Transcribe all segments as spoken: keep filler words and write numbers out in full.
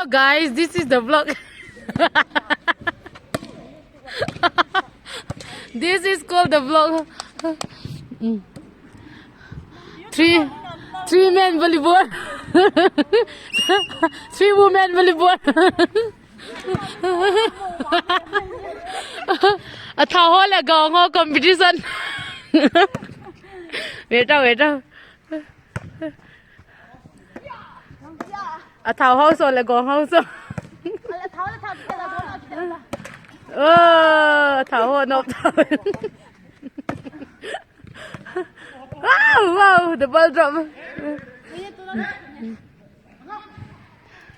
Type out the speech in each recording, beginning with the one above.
Guys, this is the vlog. This is called the vlog. Mm. Three, three men volleyball. Three women volleyball. Athao ho le gong ho competition. Wait, wait. Athao ho so le gong ho so. Oh, athao ho nop thao. Wow, wow, the ball drop.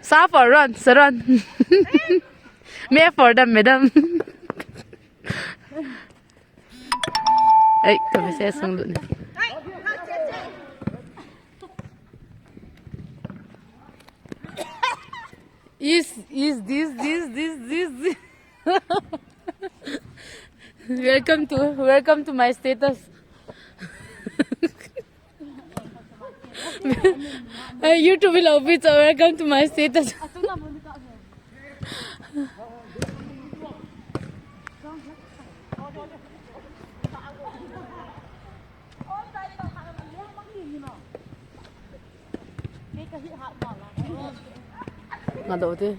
Sa for run, sa run. Me for them, madam. Ai, ka message sung lut ne. Is, is this, this, this, this, this. Welcome to, welcome to my status. Eh, YouTube will open, so welcome to my status. Nga do te.